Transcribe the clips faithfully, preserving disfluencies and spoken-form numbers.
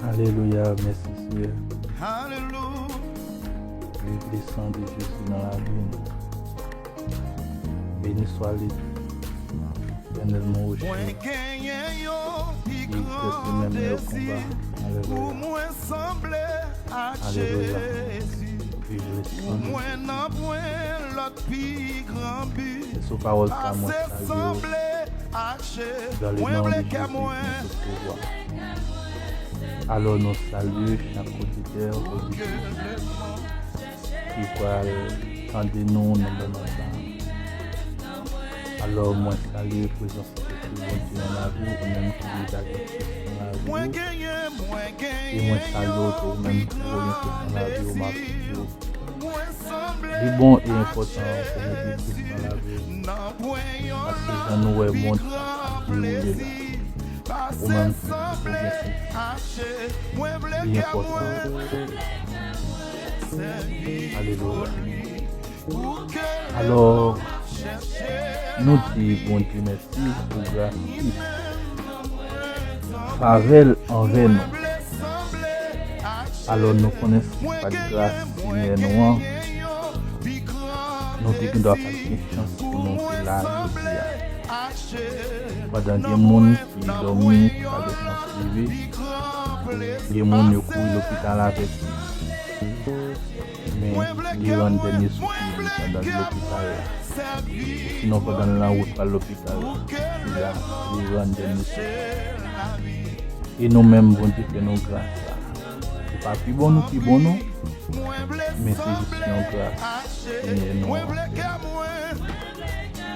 Alelouya, mèsi Seyè. Viv le sang de Jésus nan lavi nou. Béni soit l'Éternel, mon rocher. Viv le Seigneur, le combat. Alelouya. Alelouya. Viv le sang de Jésus. Se sou pawòl sa mwen salye w. Dan le non de Jezi ki gen tout pouvwa. Alò, nou salye chak oditè, oditris ki pral tande nou nan moman sa. Alò, mwen salye prezans Sentespri Bondye nan lavi w, ou menm ki deja gen Kris nan lavi w. E mwen salye w tou, ou menm ki voye Kris nan lavi w, m ap di w, li bon e enpòtan pou mete Kris nan lavi w. Paske jan nou wè mond sa ap dewoule la, ou menm ki gen Kris, li enpòtan. Alelouya. Alò, nou di Bondye mèsi pou gras li, favè l anvè nou. Alò, nou konnen si pa t gras Senyè nou an, nou te gendwa pa t gen chans pou nou te la jodi a. Pandan gen moun ki dòmi, ki pa gen chans leve, gen moun yo kouri lopital avèk li. Men li rann dènye soupil li pandan l lopital la. Sinon, pandan l nan wout pral lopital la, li la, li rann dènye soupil. E nou menm, Bondye fè nou gras la. Se pa pi bon nou pi bon non, men se jis yon gras Senyè nou an.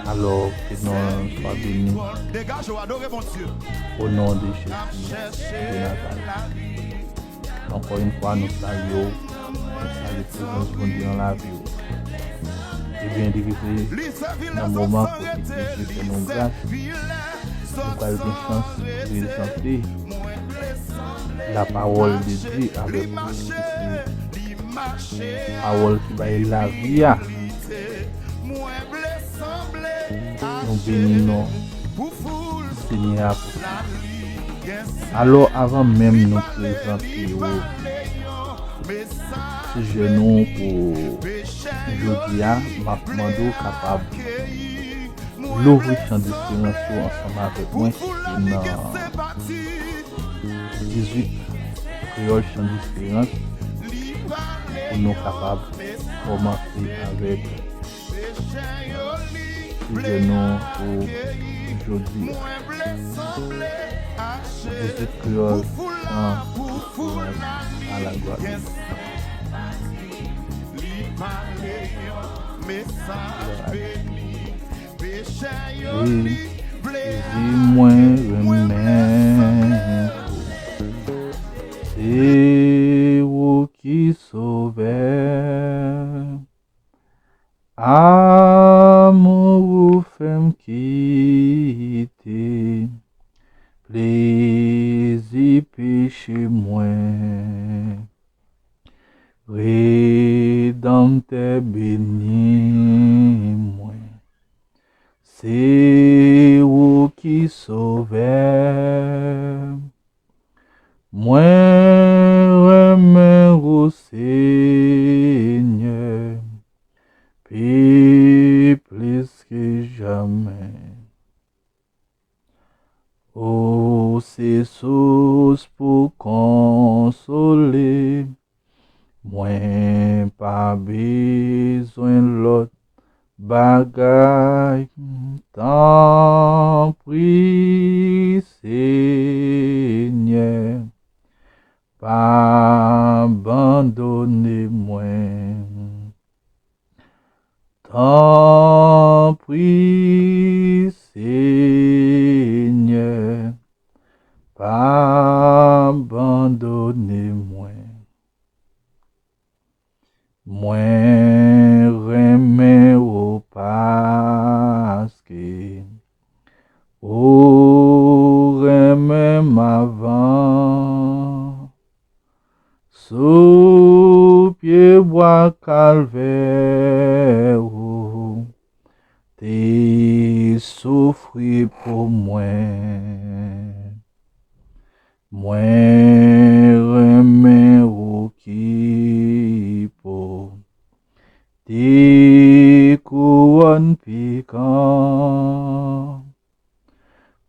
Alò, ke non l swa beni. O non de Jezi de Nazarèt. Ankò yon fwa, nou salye w. Nou salye prezans Bondye nan lavi w. Ebyen, li rive nan moman kote Bondye fè nou gras. Nou pral gen chans prezante la parole de Dieu avèk nou. Se pawòl ki bay lavi a. Nou beni non Senyè a pou sa. Alò, avan menm nou prezante w sijè nou pou jodi a, m ap mande w kapab louvri chan desperans ou ansanm avèk mwen, ki se nan dizuit Kreyòl Chan Desperans, pou nou kapab kòmanse avèk sijè nou pou jodi a. Dizuit Kreyòl Chan Desperans, à la gloire de Dieu. Wi, Jezi mwen renmen ou. Se ou ki sovè. Amou ou fè m kite plezi peche mwen. Redanmtè beni mwen, se ou ki sovè. Mwen renmen ou, Senyè, pi plis ke jamè. Ou se sous pou konsole. Mwen pa bezwen lòt bagay. Tanpri, Senyè, pa abandone mwen. Tanpri, Senyè, pa abandone mwen. Mwen renmen ou paske ou renmen m avan. Sou pye bwa Kalvè, ou te soufri pou mwen. Mwen de kouwòn pikan.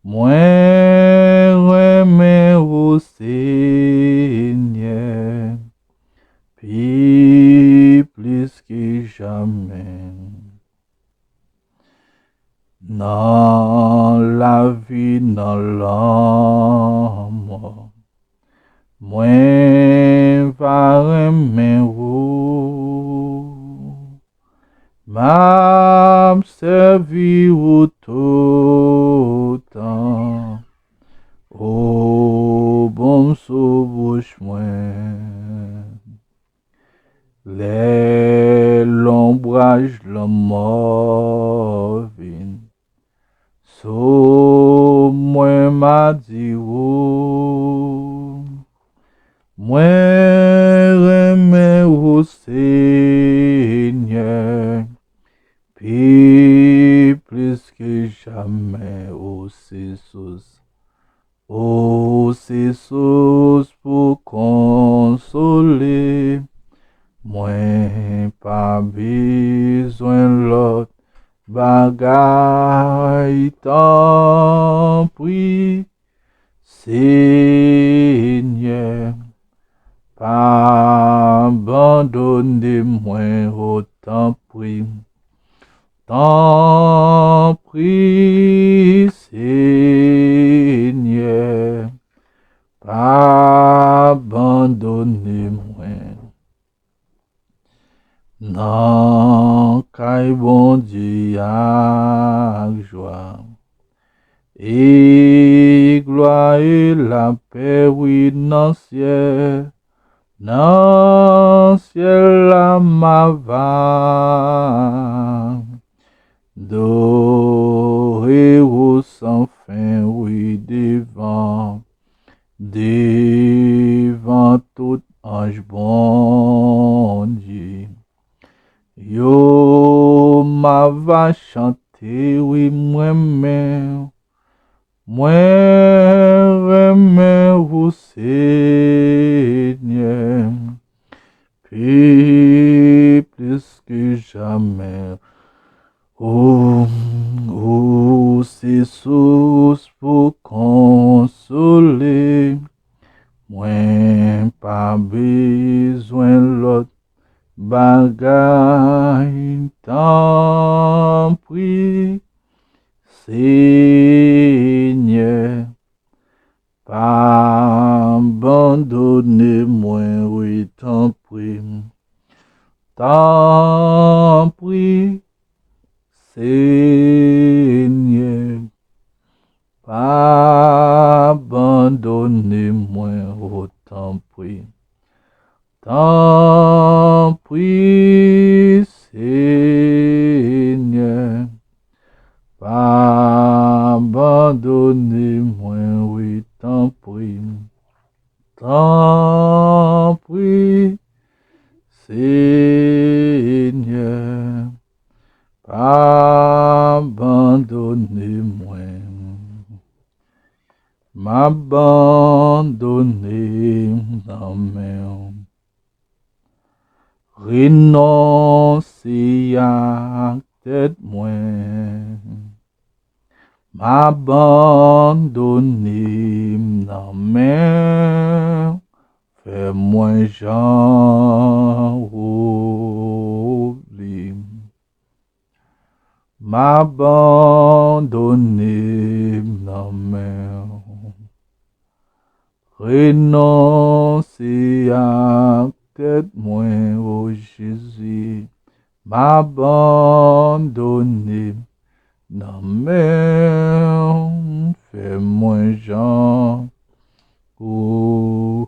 Mwen renmen ou, Senyè, pi plis ke jamè. Nan lavi, nan lanmò, mwen va renmen ou. M ap sèvi ou toutan, o bon Sovè mwen. Lè lonbraj lanmò vin sou mwen, m a di ou, mwen renmen ou, Senyè, pi plis ke jamè. Ou se sous, ou se sous pou konsole. Mwen pa bezwen lòt bagay, tanpri, Senyè, pa abandone mwen, o, tanpri. Tanpri, Senyè, pa abandone mwen. Nan kay Bondye ak jwa, e glwa e lapè, wi, nan syèl, nan syèl la, m a va adore ou san fen, wi, devan, devan tout anj Bondye yo, m a va chante, wi, mwen menm. Mwen renmen ou, Senyè, pi plis ke jamè. Ou, ou se sous pou konsole. Mwen pa bezwen lòt bagay, tanpri, Senyè, pa abandone mwen, wi, tanpri. Tanpri, Senyè, pa abandone mwen, o, tanpri. Tanpri, Senyè, pa abandone mwen, wi, tanpri. Tanpri, Senyè, pa abandone mwen. M abandone m nan men w. Renonse ak tèt mwen. M abandone m nan men w. Fè mwen jan ou vle. M abandone m nan men w. Renonse ak tèt mwen, o Jezi. M abandone m nan men w. Fè mwen jan ou.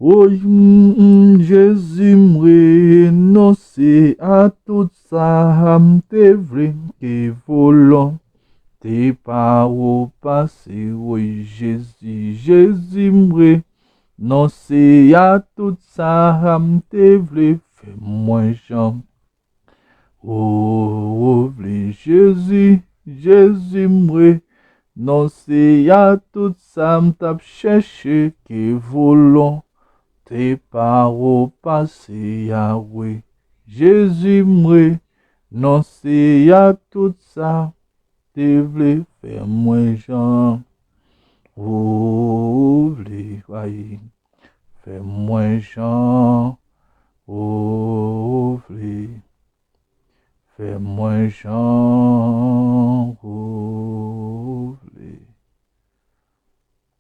Woy, m, m, Jezi, m renonse a tout sa m te vle, ke volonte pa ou pase. Woy, Jezi, Jezi, m renonse a tout sa m te vle, fè mwen jan ou, ou vle. Jezi, Jezi, m renonse a tout sa m t ap chèche, ke volonte pa ou pase, Yawe. Jezi, m renonse a tout sa te vle fè mwen jan ou vle. Ay, fè mwen jan ou vle. Fè mwen jan ou vle.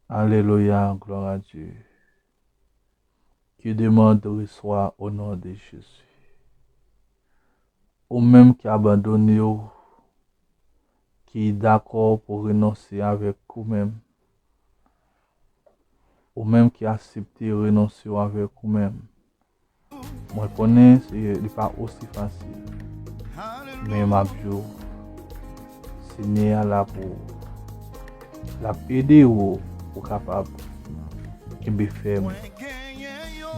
Alelouya, gloire à Dieu. Que demande reçoit au nom de Jésus. Ou menm ki abandone w, ki dakò pou renonse avèk ou menm, ou menm ki aksepte renonse w avèk ou menm, mwen konnen se, li pa osi fasil. Men m ap di w, Senyè a la pou ou. L ap ede w pou w kapab kenbe fèm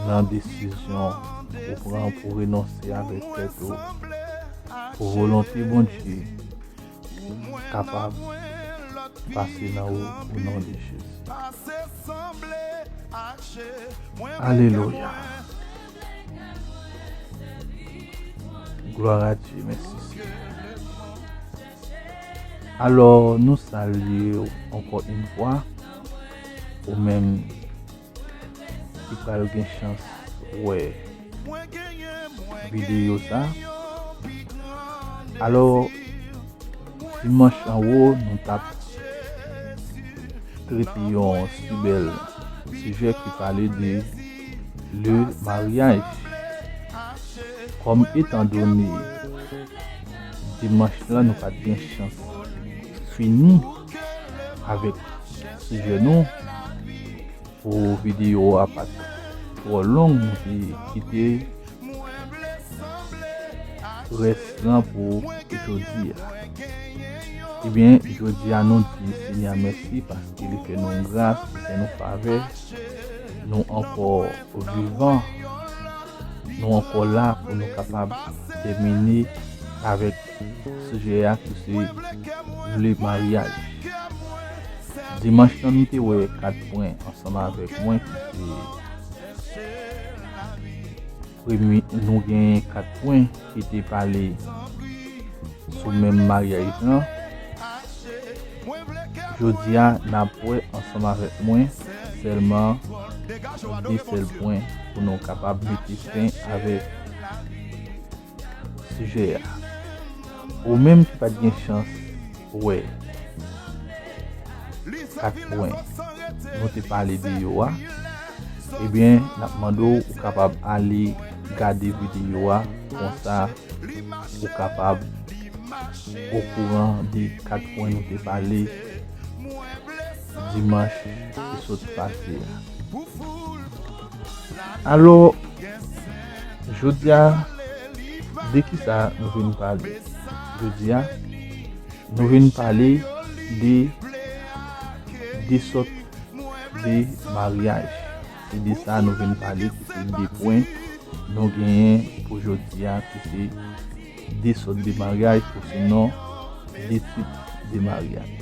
nan desizyon ou pran pou renonse avèk tèt ou, pou volonte Bondye kapab pase nan ou, o non de Jezi. Alelouya. Gloire à Dieu, mèsi Senyè. Alò, nou salye w ankò yon fwa, ou menm ki pral gen chans wè videyo sa. Alò, dimanch anwo, nou t ap trete yon si bèl sijè ki pale de le mariage. Kòm etandone dimanch lan nou pa t gen chans fini avèk sijè nou, pou videyo a pa t twò long, nou te kite rès lan pou jodi a. Ebyen, jodi a nou di Senyè a mèsi paske li fè nou gras, li fè nou favè. Nou ankò vivan, nou ankò la pou nou kapab tèmine avèk sijè a ki se le mariage. Dimanch lan nou te wè kat pwen ansanm avèk mwen ki se premye, nou gen kat pwen ki te pale sou menm maryaj lan. Jodi a, n ap wè ansanm avèk mwen sèlman de sèl pwen pou nou kapab mete fen avèk sijè a. Ou menm ki pa t gen chans wè kat pwen nou te pale de yo a, ebyen, n ap mande w, ou kapab ale gade videyo a, konsa ou kapab okouran de kat pwen nou te pale dimanch ki sot pase a. Alò, jodi a, de ki sa nou vin pale? Jodi a, nou vin pale de desòd de maryaj. Se de sa nou vin pale, ki se de pwen nou genyen pou jodi a, ki se desòd de maryaj, ou sinon de tit de maryaj.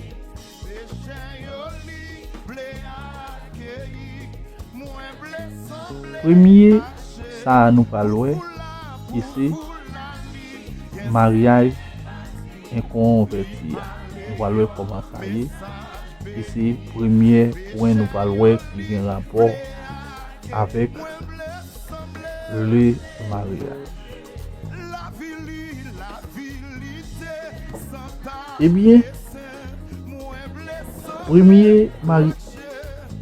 Premye sa a nou pral wè, ki se maryaj enkonvèti a. Nou pral wè kòman sa ye. E se premye pwen nou pral wè ki gen rapò avèk le maryaj. Ebyen, premye mari-,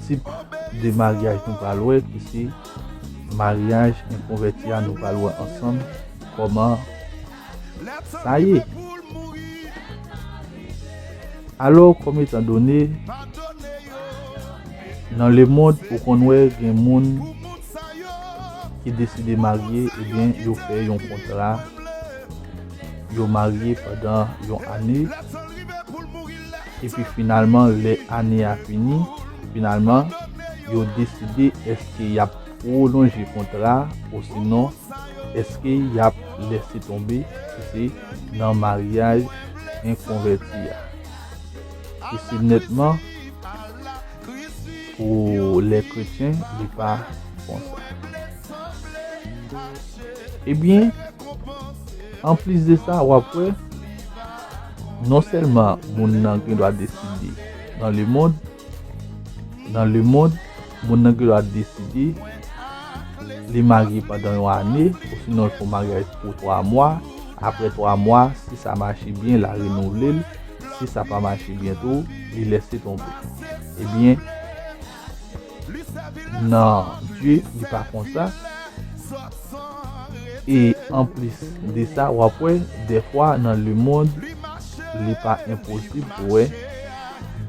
tip de maryaj nou pral wè, ki se maryaj enkonvèti a, nou pral wè ansanm kòman sa ye. Alò, kòm etandone, nan lemonn, ou konn wè gen moun ki deside marye, ebyen, yo fè yon kontra, yo marye pandan yon ane, epi finalman, lè ane a fini, finalman, yo deside èske y ap pwolonje kontra a, osinon èske y ap lèse tonbe, ki se nan maryaj enkonvèti a, ki se nètman pou lè kretyen, li pa konsa. Ebyen, Anplis de sa, w ap wè, non sèlman moun nan gen dwa deside nan lemonn, nan lemonn, moun nan gen dwa deside li marye pandan yon ane, osinon l fè yon maryaj pou twa mwa. Apre twa mwa, si sa mache byen, l a renouvle l. Si sa pa mache byen tou, li lèse tonbe. Ebyen, nan Dye, li pa konsa. E anplis de sa, w ap wè, dèfwa nan lemonn, li pa enposib pou wè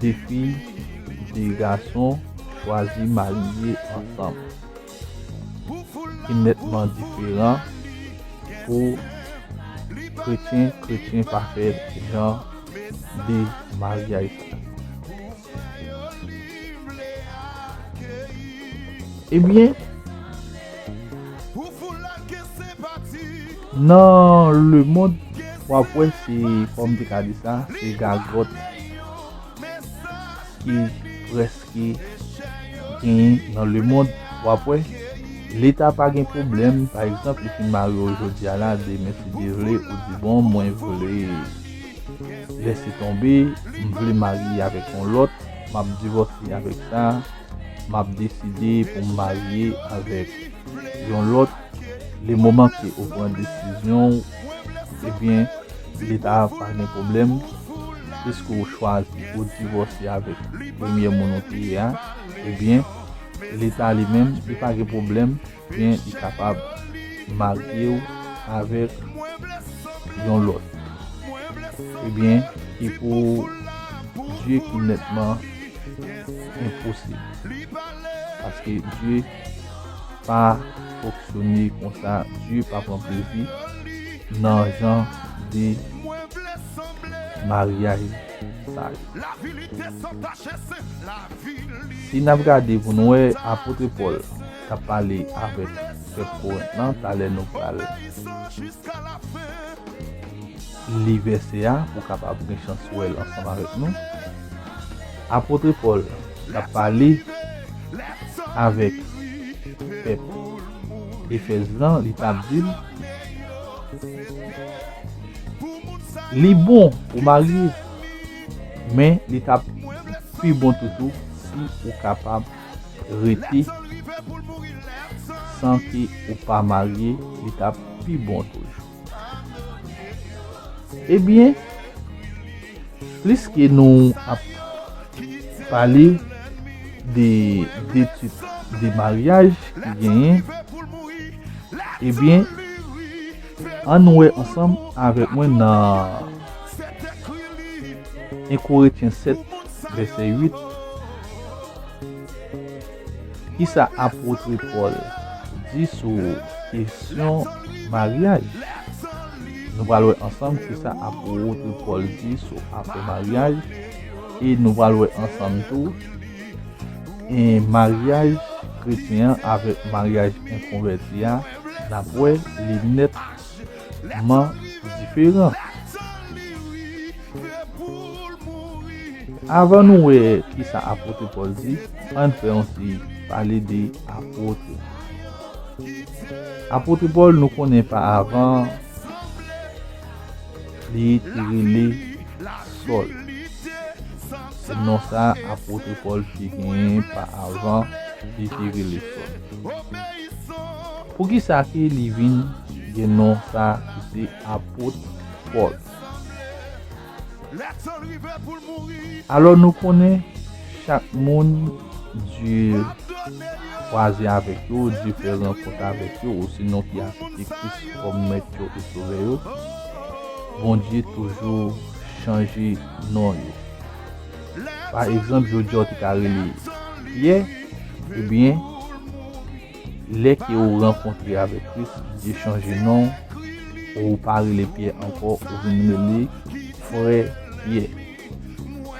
de fi, de gason chwazi marye ansanm. Ki nètman diferan pou kretyen, kretyen pa fè jan de maryaj sa. Ebyen, nan lemonn, w ap wè se, kòm m te ka di sa, se gagòt ki prèske genyen nan lemonn. W ap wè, Leta pa gen pwoblèm. Pa egzanp, li fin marye w jodi a la, demen, si Dye vle, ou di, "Bon, mwen vle lèse tonbe, m vle marye avèk yon lòt, m ap divòse avèk sa, m ap deside pou m marye avèk yon lòt." Le moman ke ou pran desizyon w, ebyen, Leta pa gen pwoblèm, piske ou chwazi, ou divòse avèk premye moun ou te ye a, ebyen, Leta li menm, li pa gen pwoblèm, ebyen, li kapab marye w avèk yon lòt. Ebyen, ki pou Dye ki nètman enposib. Paske Dye pa fonksyone konsa. Dye pa pran plezi nan jan de maryaj sa yo. Si n ap gade pou n wè, apot Pòl t ap pale avèk pèp Korent lan, talè nou pral li vèsè a pou w kapab gen chans wè l ansanm avèk nou. Apot Pòl t ap pale avèk pèp Efèz lan, li t ap di l, li bon pou w marye, men li t ap pi bon toujou si ou kapab rete san ke ou pa marye, li t ap pi bon toujou. Ebyen, pliske nou ap pale de, de tip de maryaj ki genyen, ebyen, ann wè ansanm avèk mwen nan en Korentyen sèt, vèsè uit, kisa apot Pòl di sou kesyon maryaj. Nou pral wè ansanm kisa apot Pòl di sou afè maryaj, e nou pral wè ansanm tou, e maryaj kretyen an avèk maryaj enkonvèti a, n ap wè li nèt man diferan. Avan nou wè kisa apot Pòl di, ann fè yon ti pale de apot. Apot Pòl, nou konnen pa avan, li te rele Sòl. Se non sa apot Pòl te genyen pa avan li te rele Sòl. Poukisa ke li vin gen non sa ki se apot Pòl? Alò, nou konnen chak moun Dye kwaze avèk yo, Dye fè rankont avèk yo, osinon ki aksepte Kris kòm mèt yo e sovè yo, Bondye toujou chanje non yo. Pa egzanp, jodi a w te ka rele Pyè, ebyen, lè ke ou rankontre avèk Kris, Dye chanje non w, ou pa rele Pyè ankò, ou vin rele frè Pyè.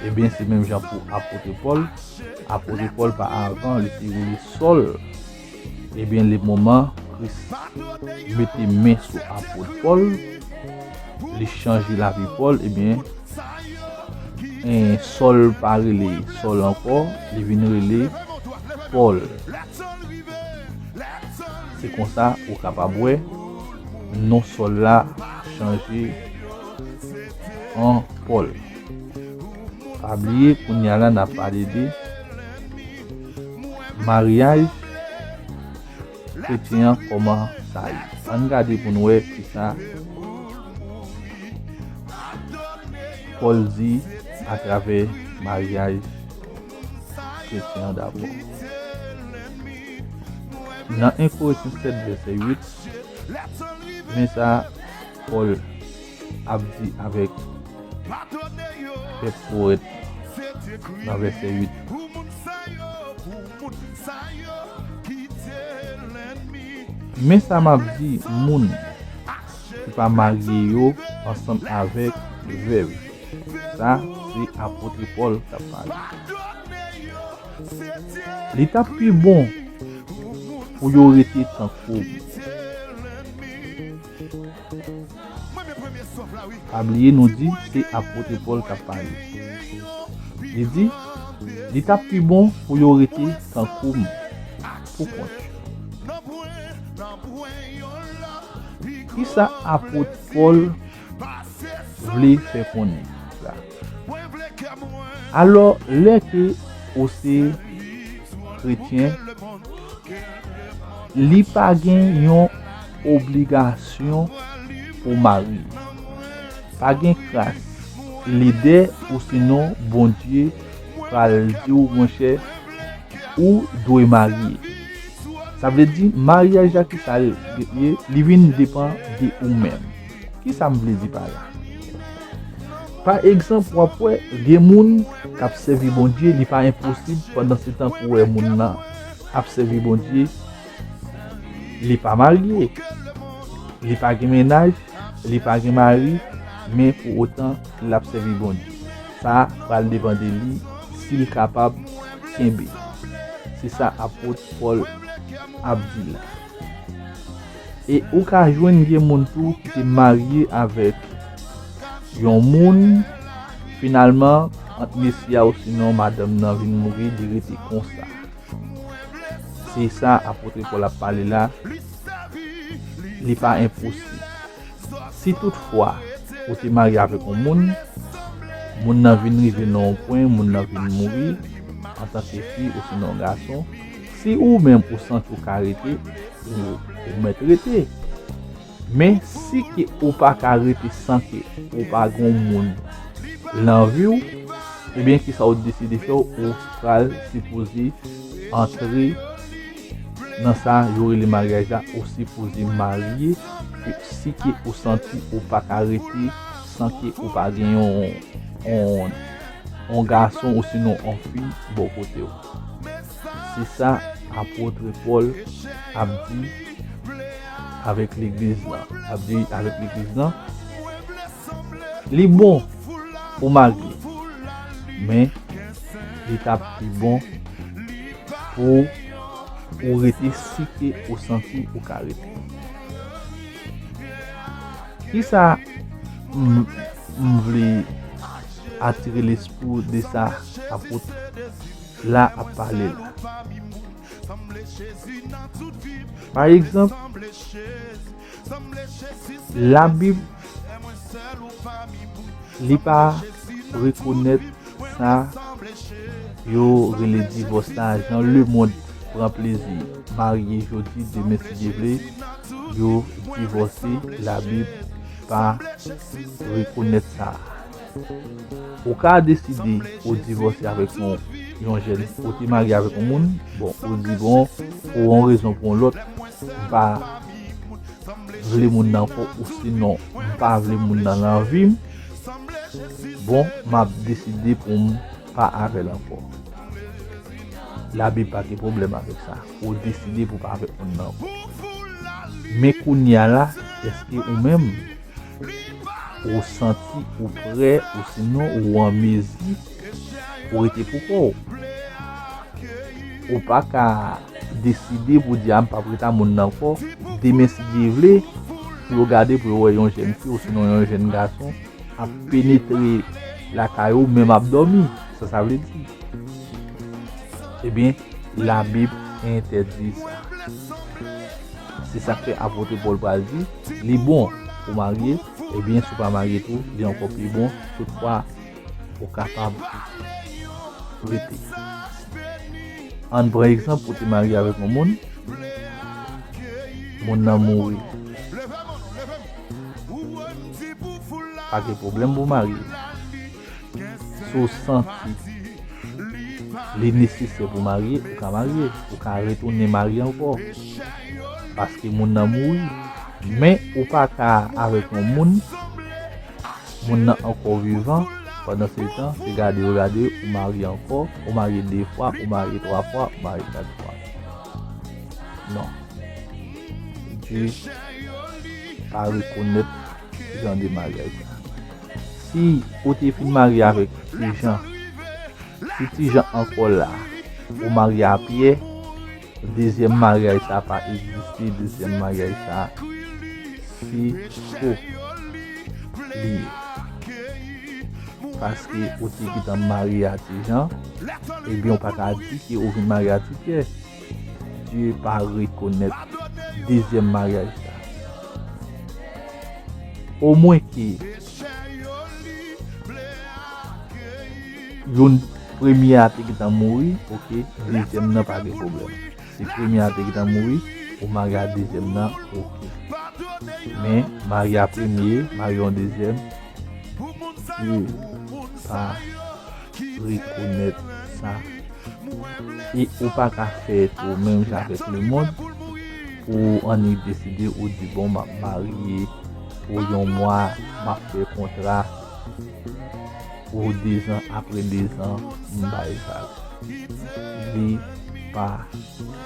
Ebyen, se menm jan pou apot Pòl. Apot Pòl pa avan, li te rele Sòl. Ebyen, le moman Kris mete men sou apot Pòl, li chanje lavi Pòl, ebyen, en, Sòl pa rele Sòl ankò, li vin rele Pòl. Se konsa ou kapab wè non Sòl la Manje an Pòl. Pa bliye, kounye a la, n ap pale de maryaj kretyen an, kòman sa ye. Ann gade pou n wè kisa Pòl di atravè maryaj kretyen an dabò. Nan en Korentyen sèt vèsè uit, men sa Pòl ap di avèk pèp Korent nan vèsè uit. Men sa m ap di moun ki pa marye yo ansanm avèk vèv. Sa se apot Pòl k ap pale. Li t ap pi bon pou yo rete tankou m. Pa bliye, nou di se apot Pòl k ap pale. Li di, li t ap pi bon pou yo rete tankou m, pou kont yo. Kisa apot Pòl vle fè konnen la? Alò, lè ke ou se kretyen, li pa gen yon obligasyon pou w marye. Pa gen kras lidè ou sinon Bondye pral di w, monchè, ou dwe marye. Sa vle di, maryaj la, kisa l ye? Li vin depann de ou menm. Kisa m vle di pa la? Pa egzanp, w ap wè gen moun k ap sèvi Bondye, li pa enposib pandan se tan pou w wè moun nan ap sèvi Bondye, li pa marye, li pa gen mennaj, li pa gen mari, men pou otan l ap sèvi Bondye. Sa pral depann de li si l kapab kenbe. Se sa apot Pòl ap di la. E ou ka jwenn gen moun tou ki te marye avèk yon moun, finalman, ant mesye a osinon madanm nan vin mouri, li rete konsa. Se sa apot Pòl ap pale la, li pa enposib. Si toutfwa ou te marye avèk yon moun, moun nan vin rive nan yon pwen, moun nan vin mouri, antanke fi osinon gason, si ou menm ou santi w ka rete, ou, ou mèt rete. Men si ke ou pa ka rete san ke ou pa gen yon moun nan vi w, ebyen, kisa ou deside fè, ou pral sipoze antre nan sa yo rele maryaj la, ou sipoze marye, si ke ou santi ou pa ka rete san ke ou pa gen yon, yon, yon gason osinon yon fi bò kote w. Se sa apot Pòl ap di avèk legliz lan. Ap di avèk legliz lan, li bon pou marye, men li t ap pi bon pou ou rete si ke ou santi ou ka rete. Kisa m, m vle atire lespri w de sa apot la ap pale la? Pa egzanp, Labib, li pa rekonèt sa yo rele divòs la, jan lemonn pran plezi, marye jodi, demen, si Dye vle, yo divòse, Labib pa rekonèt sa. Ou ka deside ou divòse avèk yon, yon jèn, ou te marye avèk yon moun, bon, ou di, bon, pou yon rezon pou yon lòt, m pa vle moun nan ankò, osinon m pa vle moun nan nan vi m, bon, m ap deside pou m pa avè l ankò. Labib pa gen pwoblèm avèk sa. Ou deside pou pa avèk moun nan ankò. Men kounye a la, èske ou menm, ou santi ou prè, osinon ou an mezi pou rete pou kò w? Ou pa ka deside pou di, a, m p ap ret a moun nan ankò. Demen, si Dye vle, pou yo gade, pou yo wè yon jèn fi osinon yon jèn gason ap penetre lakay ou, menm ap dòmi. Sa sa vle di? Ebyen, Labib entèdi sa. Se sa k fè apot Pòl pral di, li bon ou marye, ebyen, si w pa marye tou, li ankò pi bon. Toutfwa, ou kapab rete. Ann pran egzanp, ou te marye avèk yon moun, moun nan mouri. Pa gen pwoblèm pou w marye. Si w santi li nesesè pou w marye, ou ka marye. Ou ka retounen marye ankò. Paske moun nan mouri. Men ou pa ka avèk yon moun, moun nan ankò vivan, pandan se tan, se gade yo gade, ou marye ankò, ou marye de fwa, ou marye twa fwa, ou marye kat fwa. Non. Dye pa rekonèt jan de maryaj sa. Si ou te fin marye avèk Ti Jan, si Ti Jan ankò la, ou marye a Pyè, dezyèm maryaj sa pa egziste, dezyèm maryaj sa, se fo li ye. Paske ou te gentan marye a Ti Jan, ebyen, ou pa ka di ke ou vin marye a Ti Pyè. Dye pa rekonèt dezyèm maryaj sa. Omwen ke youn, premye a te gentan mouri, oke, dezyèm nan pa gen pwoblèm. Si premye a te gentan mouri, ou marye a dezyèm nan, oke. Men, marye a premye, marye yon dezyèm, Dye pa rekonèt sa. E ou pa ka fè tou menm jan avèk lemonn, pou annik deside ou di, bon, m ap marye pou yon mwa, m ap fè kontra pou dezan, apre dezan, m bay vag. Li pa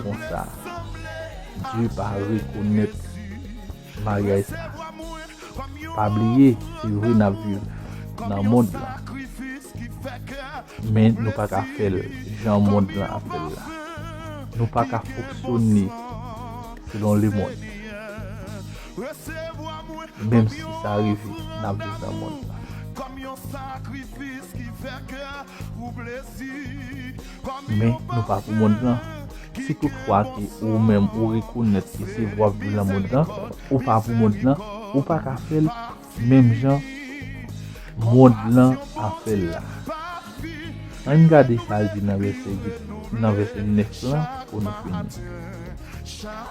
konsa. Dye pa rekonèt maryaj sa. Pa bliye, se vre n ap viv nan mond lan. Men nou pa ka fè l jan mond lan ap fè l la. Nou pa ka fonksyone selon lemonn. Menm si sa rive, n ap viv nan mond lan. Men nou pa pou mond lan. Si toutfwa ke ou menm ou rekonèt ke se vre w ap viv nan mond lan, ou pa pou mond lan, ou pa ka fè l menm jan mond lan ap fè l la. Ann gade sa l di nan vèsè uit, nan vèsè nèf lan pou nou fini.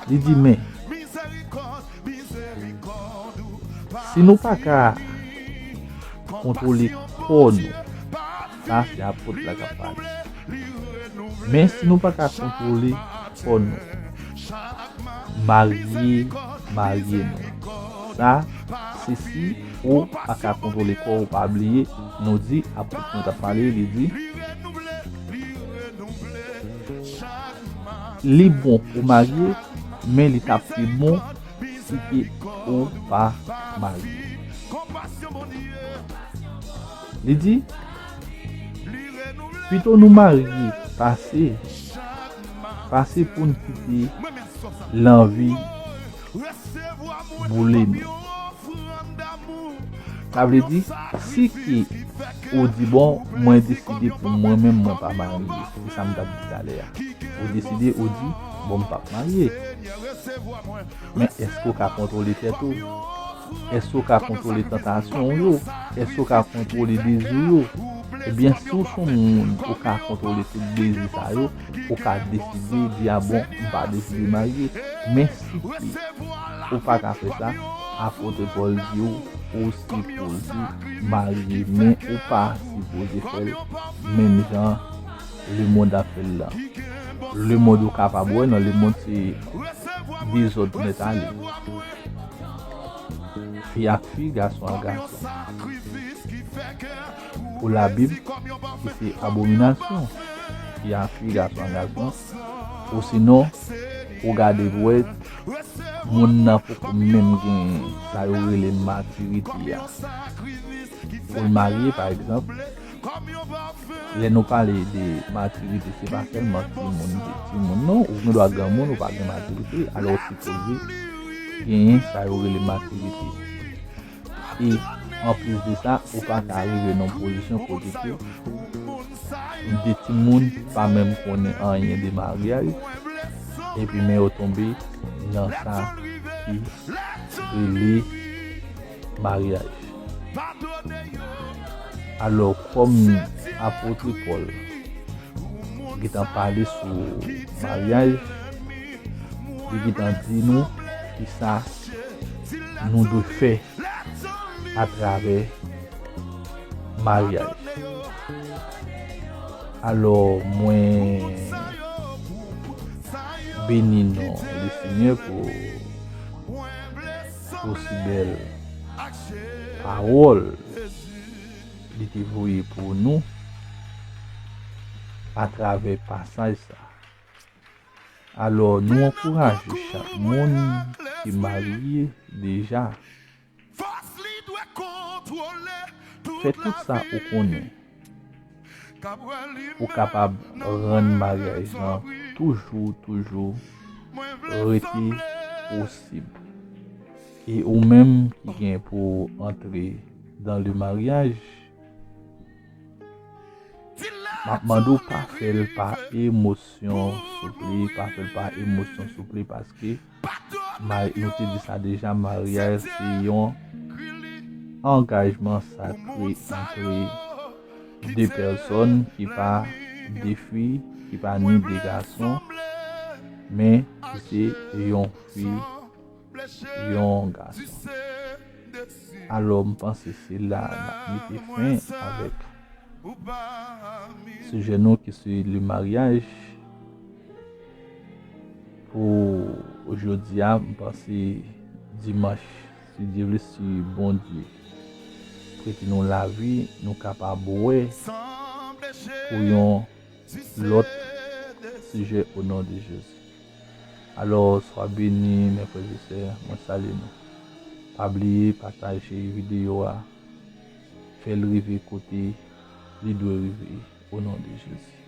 Li di, men, si nou pa ka kontwole kò nou, sa se apot la k ap pale. Men si nou pa ka kontwole kò nou, marye, marye nou. Sa, se si ou pa ka kontwole kò ou, pa bliye, nou di, apot nou t ap pale, li di, li bon ou marye, men li t ap pi bon si ke ou pa marye. Li di, pito nou marye pase, pase pou n kite lanvi boule nou. Sa vle di, si ke ou di, bon, mwen deside pou mwen menm, mwen pa marye, se sa m t ap di talè a. Ou deside, ou di, bon, m p ap marye. Men èske w ka kontwole tèt ou? Èske w ka kontwole tantasyon w yo? Èske w ka kontwole dezi w yo? Ebyen, si w se yon moun ou ka kontwole tout dezi sa yo, ou ka deside di, a bon, m pa deside marye. Men si ke ou pa ka fè sa, apot Pòl di w, ou sipoze marye, men ou pa sipoze fè l menm jan lemonn ap fè l la. Lemonn ou kapab wè nan lemonn se dezòd nèt ale. Fi ak fi, gason ak gason. Pou Labib, ki se abominasyon. Fi ak fi, gason ak gason. Ou sinon, ou gade pou wè, moun nan poko menm gen sa yo rele matirite a. Pou l marye, pa egzanp, lè nou pale de matirite, se pa sèlman timoun, de timoun, non, ou gen dwa granmoun, ou pa gen matirite, alò ou sipoze genyen sa yo rele matirite. E anplis de sa, ou pa ka rive nan yon pozisyon kote ke de timoun pa menm konnen anyen de maryaj, epi men yo tonbe nan sa ki rele maryaj. Alò, kòm apot Pòl gentan pale sou maryaj, li gentan di nou kisa nou dwe fè atravè maryaj. Alò, mwen beni non Lesenyè pou, pou si bèl pawòl li te voye pou nou atravè pasaj sa. Alò, nou ankouraje chak moun ki marye deja, fè tout sa ou konnen pou kapab rann maryaj lan toujou, toujou rete posib. E ou menm ki gen pou antre dans le mariage, m ap mande w pa fè l pa emosyon, souple, pa fè l pa emosyon, souple, paske ma-, nou te di sa deja, maryaj se yon angajman sakre antre de pèsòn ki pa de fi, ki pa ni de gason, men ki se yon fi, yon gason. Alò, m panse se la n ap mete fen avèk sijè nou ki se le maryaj pou jodi a. M panse dimanch, si Dye vle, si Bondye prete nou lavi, nou kapab wè pou yon lòt sijè o non de Jezi. Alò, swa beni, mes frères et sœurs, mwen salye nou. Pa bliye pataje videyo a, fè l rive kote li dwe rive, o non de Jezi.